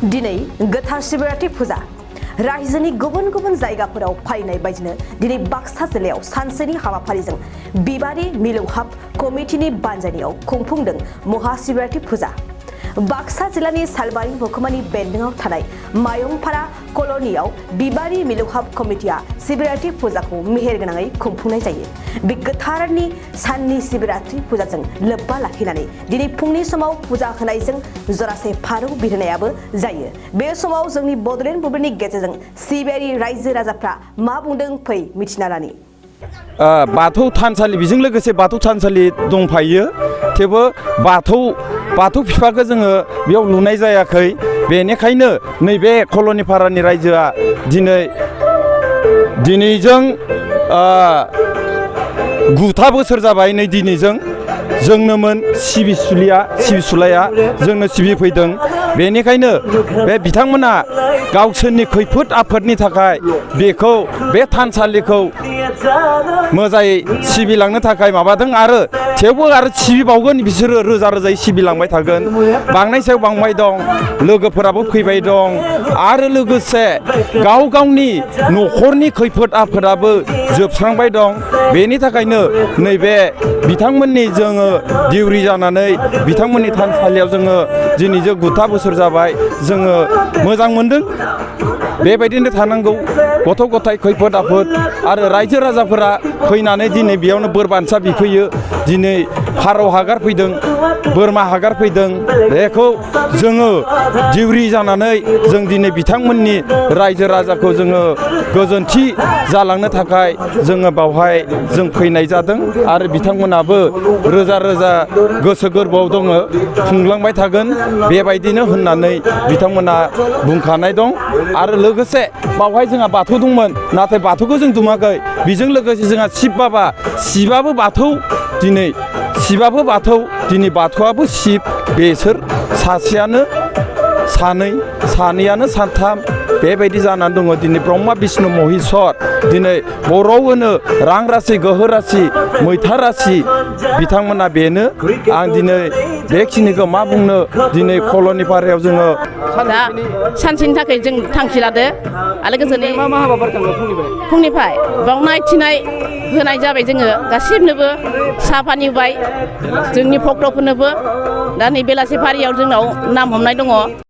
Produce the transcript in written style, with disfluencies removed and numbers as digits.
दिनै गोथार शिवरात्रि फुजा रायजोनि गुबुन गुबुन जायगाफोराव फालिनाय बायदिनो दिनै बाक्सा जिल्लायाव सानसेनि हाबाफारिजों बिबारि मिलौहाब कमिटिनि बानजायनायाव खुंफुंदों महाशिवरात्रि फुजा। बाक्सा जिल्लानि सालबारि महकुमानि बेन्दोंआव थानाय मायंपारा कल'नियाव बिबारि मिलौहाब कमिटिया शिवरात्रि फुजाखौ मेहेरगोनाङै खुंफुंनाय जायो। बे गोथारनि साननि शिवरात्रि फुजाजों लोब्बा लाखिनानै दिनै फुंनि समाव फुजा होनायजों जरासे फारौ बिरहोनायाबो जायो। बे समाव जोंनि बड'लेण्ड बुब्लिनि गेजेरजों सिबियारि रायजो राजाफ्रा मा बुंदों फै मिथिना लानि। बाथौ थानसालि बेजों लोगोसे बाथौ थानसालि दंफायो, थेवबो बाथौ बिफाखौ जोङो बेयाव लुनाय जायाखै। बेनिखायनो नैबे कल'नि पारानि रायजोआ दिनैजों 9 बोसोर जाबाय। नै दिनैजों जोंनोमोन सिबिसुलाया जोंनो सिबिफैदों। बेनिखायनो बे बिथांमोना गावसोरनि खैफोद आफोदनि थाखाय बेखौ बे थानसालिखौ मोजाङै सिबिलांनो थाखाय माबादों आरो थेवबो आरो सिबिबावगोन, बिसोरो रोजा रोजायै सिबिलांबाय थागोन। बांनाय सायाव बांबाय दं, लोगोफोराबो फैबाय दं आरो लोगोसे गाव गावनि न'खरनि खैफोद आफोदाबो जोबस्रांबाय दं। बेनि थाखायनो नैबे बिथांमोननि जोङो दिउरि जानानै बिथांमोननि थानसालियाव जोङो दिनैजों 9 बोसोर जाबाय, जोङो मोजां मोनदों। बेबायदिनो थानांगौ। गथ' गथाय खैफोद आफोद आरो रायजो राजाफोरा फैनानै दिनै बेयावनो बोर बान्सा बिफैयो। दिनै फारौ हगारफैदों, बोरमा हगारफैदों। बेखौ जोङो दिउरि जानानै जों दिनै बिथांमोननि रायजो राजाखौ जोङो गोजोनथि जालांनो थाखाय जोङो बावहाय जों फैनाय जादों आरो बिथांमोनाबो रोजा रोजा गोसो गोरबोआव दङ, खुंलांबाय थागोन बेबायदिनो होननानै बिथांमोना बुंखानाय दं। आरो लोगोसे बावहाय जोंहा बाथौ दंमोन, नाथाय बाथौखौ जों दुमाखै। बेजों लोगोसे जोंहा शिब बाबा, शिबाबो बाथौ, शिबाबो बाथौ, दिनै बाथौआबो शिब। बेसोर सासेयानो सानै, सानैयानो साथाम बेबायदि जानानै दङ। दिनै ब्रह्मा बिष्णु महेश्वर, दिनै बर'आव होनो रां राशि, गोहो राशि, मैथा राशि, बिथांमोना बेनो। आं दिनै बेखिनिखौ मा बुंनो, दिनै कल'नि पारायाव जोङो दा सानसेनि थाखाय जों थांखि लादो आरो गोजोनै मा हाबाफारि फुंनिफ्राय बावनाय थिनाय होनाय जाबाय। जोङो गासिबनोबो साहा पानि होबाय, जोंनि भक्तफोरनोबो। दा नै बेलासे फारियाव जोंनाव नाम हमनाय दङ।